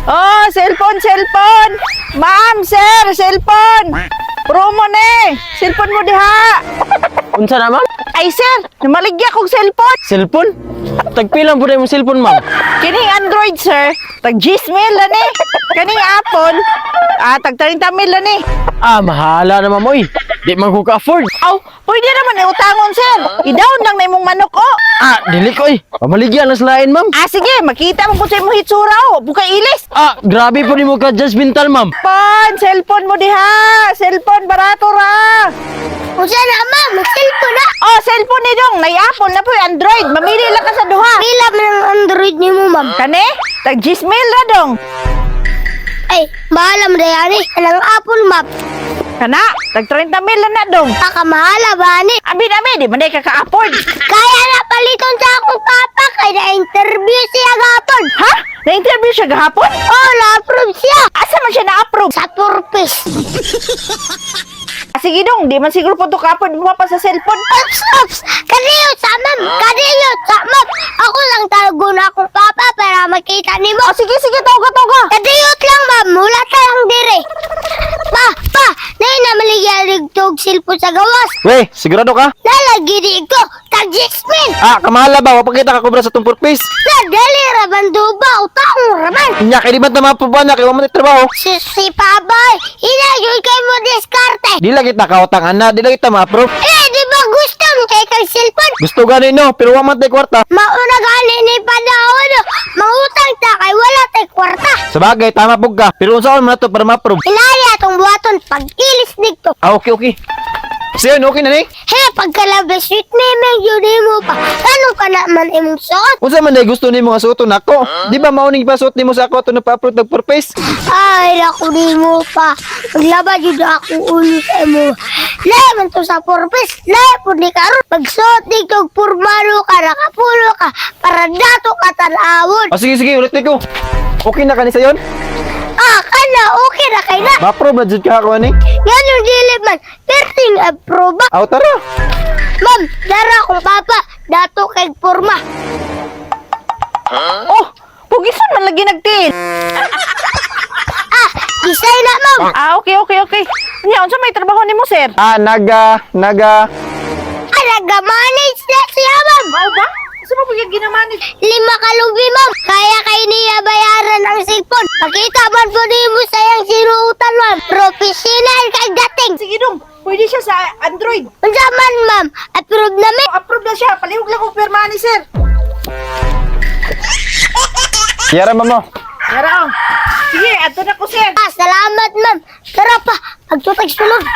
Oh, cellphone, cellphone. Ma'am, sir, cellphone. Promo ni. Cellphone mo diha. Unsa na, ma'am? Ay, sir, namaligya kog cellphone. Cellphone? Tagpila po na imong cellphone, ma'am? Kining Android, sir, tag Gmail na ni. Kaning Apple, tag 30 mil na ni. Ah, mahala na, ma'am, oy. Di man ko ka-afford. Aw, pwede naman iutangon, sir. I-down lang na imong manok, oh. Ah, dili ko, oy. Pamaligya na sa lain, ma'am. Ah, sige, makita mo po sa imong hitsura, oh. Bukay ilis. Ah, grabe po nimo ka judgmental, ma'am. Pon, cellphone mo diha. Cellphone, barato ra. Unsa na, ma'am? Mag-cellphone na. Oh, cellphone ni dong. Nay Apple na po yung Android. Mamili lang ka sa duha. Pila man ang Android nimo, ma'am? Kani? Tag Gmail ra dong. Ay, mahala man dayani. Anang Apple, ma'am. Kana, tag 30 mil na na dong. Aka mahala ba ani? Abi na mi, di man day ka ka-afford. Kaya na paliton sa akong papa kay na-interview siya gapon. Ha? Na-interview siya gahapon? Oh, na-approve siya. Asa man siya na-approve? Sa purpose. Ah, sige dong, di man siguro po to ka-afford mo pa sa cellphone. Ops, ops! Kaniyo sa ma'am! Kaniyo sa ma'am! Ako lang tago na akong papa para makita nimo. Oh, sige, sige, tawga, tawga. Kadiyot lang, ma'am. Wala tayong dire. Pa, pa! Nay na maligyalig tog cellphone sa gawas. We, sigurado ka? Nalagi di ko. Tag Jasmine! Ah, kamahala ba? Wapag kita kakobra sa tong purpose. Nadali raban duba. Utaong raban. Nya, kay di ba tama po ba na? Kay wa man tay trabaho. Si Pabay, inayon kay mo diskarte. Di lang kita kautang ana, di lang kita ma-approve. Eh, di ba gusto mo kay kang cellphone? Gusto gani no, pero wa man tay kwarta. Mauna gani ni panahon. Mangutang ta kay wala tay kwarta. Sa bagay, tama pug ka. Pero unsaon man nato para ma-approve? Ilaya atong buhaton pag-ilis dito. Ah, okay, okay. Siyon, okay na ni? He, pagkalabas sweet memeng yun mo pa. Anong ka naman imong suot? Unsa man day gusto nimo nga suoton nako? Di ba mao ning ipasuot nimo sa ako ato nagpa-approve tag purpose? Ay, naku nimo pa. Maglaba yun akong ulo sa imo. Lahi man to sa purpose. Lahi po ni karon. Pagsuot dito, purmano ka, nakapulo ka, para dato ka tanawon. Ah, sige, sige, ulit ko. Okay na kani sayon? Ah, kana, okay na kay na. Ma-approve na jud ka ako ani. Ganun dili man, perting aproba. Aw, tara. Ma'am, dara akong papa, dato kay purma. Oh, pugison man lagi nagtiin. Ah, design na, ma'am. Ah, okay. Nya, unsa may trabaho nimo, sir? Ah, naga, naga. Ah, nag-manage na siya, ma'am. Mao ba? Unsa mo pag ginamanage? 5 kalubi, ma'am. Kaya kay niya bayaran ang cellphone. Pakita man po nimo sa iyang sinuutan, ma'am. Professional kay dating. Sige dong, pwede siya sa Android. Unsa man, ma'am? Approve na mi. Approve na siya. Palihog lang kong pirma ni sir. Yara mamo. Yara, oh. Sige, adto na ko, sir. Ah, salamat, ma'am. Tara pa, pagtutag sulod.